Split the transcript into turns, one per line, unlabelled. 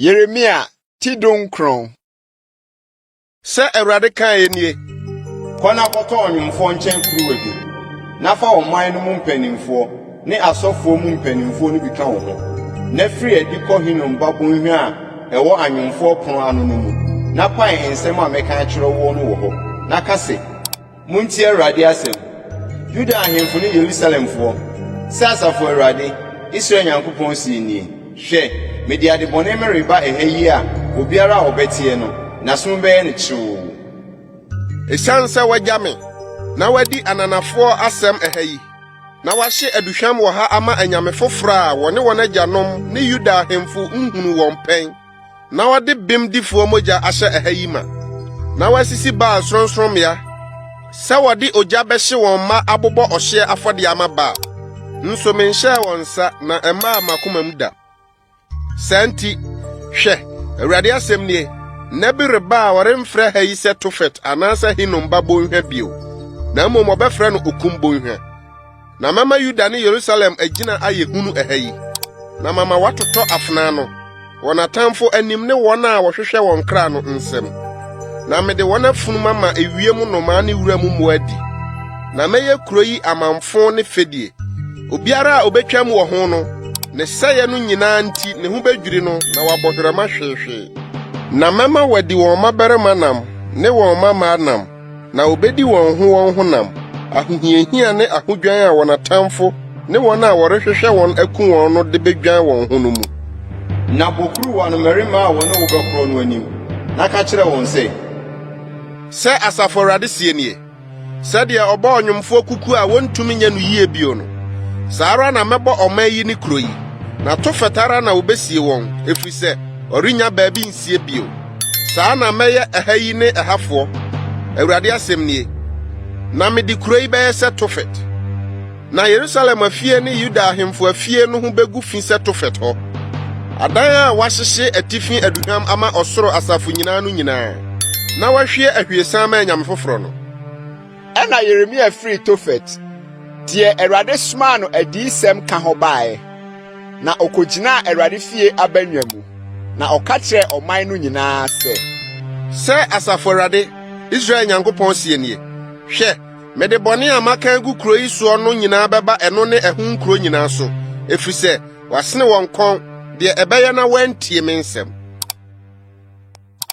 Yeremia ti 19.
Sɛ Awurade kaeɛ nie.
Kɔ na kɔtɔ ɔnwomfoɔ nkyɛn kuruwa bi, na fa ɔman no mu mpanimfoɔ ne asɔfoɔ mu mpanimfoɔ no bi ka wo ho, na firi adi kɔ Hinom ba bonhwa a ɛwɔ anwomfoɔ pono ano no mu, na pae nsɛm a mɛka akyerɛ woɔ no wɔ hɔ, na ka sɛ, Muntie Awurade asɛm, Yuda ahemfo ne Yerusalemfoɔ, sɛ Asafo Awurade, Israel Nyankopɔn seɛ nie, Hwɛ, mede adebɔne mereba ɛha yi a obiara a ɔbɛteɛ no, n'asom bɛyɛ no kyewoo.
Esiane sɛ wɔagya me na wɔadi ananafoɔ asɛm ɛha yi, na wɔahye aduhwam wɔ ha ama anyame foforo a wɔne wɔn agyanom ne Yuda ahemfo nhunuu wɔn pɛn, na wɔde bemdifoɔ mogya ahyɛ ɛha yi ma, na wɔasisi Baal sorɔnsorɔmmea sɛ wɔde ogya bɛhye wɔn mma abobɔ ɔhyeɛ afɔdeɛ ama Baal. Nso menhyɛɛ wɔn nsa na ɛmmaa m'akoma mu da. Saa nti, hwɛ, Awurade asɛm nie, nna bi reba a wɔremfrɛ ha yi sɛ Tofet anaasɛ Hinom ba bonhwa bio, na mmom wɔbɛfrɛ no Okum Bonhwa. Na mɛma Yuda ne Yerusalem agyina ayɛ hunu ɛha yi, na mama wɔatotɔ afena ano, wɔn atamfo anim ne wɔn a wɔhwehwɛ wɔn kra no nsam. Na mede wɔn afunu mama ewiem nnomaa ne wuram mmoa adi. Na mɛyɛ kuro yi amamfo ne fɛdie. Obiara a obetwam wɔ ho no, ne sɛeɛ no nyinaa nti ne ho bedwiri no na wabɔ hwerɛma hweehwee. Na mɛma wɔadi wɔn mmabarima nam ne wɔn mmammaa nam, na wobedi wɔn ho wɔn ho nam, ahohiahia ne ahodwan a wɔn atamfo ne wɔn a wɔrehwehwɛ wɔn aku wɔn no de bedwan wɔn ho no mu.
Na bɔ kuruwa no mmarima a wɔne wo bɛkorɔ no anim, na ka kyerɛ wɔn sɛ.
Sɛ Asafo Awurade seɛ nie, Sɛdeɛ ɔbɔ ɔnwomfoɔ kukuo a wɔntumi nyɛ no yie bio no, saa ara na mɛbɔ ɔman yi ne kuro yi, na Tofet ara na wɔbɛsie wɔn, ɛfiri sɛ ɔrennya baabi nsie bio. Saa na mɛyɛ ɛha yi ne ɛhafoɔ, Awurade asɛm nie, na mede kuro yi bɛyɛ sɛ Tofet. Na Yerusalem afie ne Yuda ahemfo afie no ho begu fi sɛ Tofet hɔ, adan a wɔahyehye atifi aduhuam ama ɔsoro asafo nyinaa no nyinaa, na wɔahwie ahwiesa ama anyame foforo no.
Ɛnna Yeremia firii Tofet, deɛ Awurade somaa no adiyisɛm ka hɔ baeɛ, na ɔkɔgyinaa Awurade fie abannwa mu, na ɔka kyerɛɛ ɔman no nyinaa sɛ.
Sɛ Asafo Awurade, Israel Nyankopɔn seɛ nie, Hwɛ, mede bɔne a maka agu kuro yi soɔ no nyinaa bɛba ɛno ne ɛho nkuro nyinaa so, ɛfiri sɛ wɔasene wɔn kɔn, deɛ ɛbɛyɛ na wɔantie me nsɛm.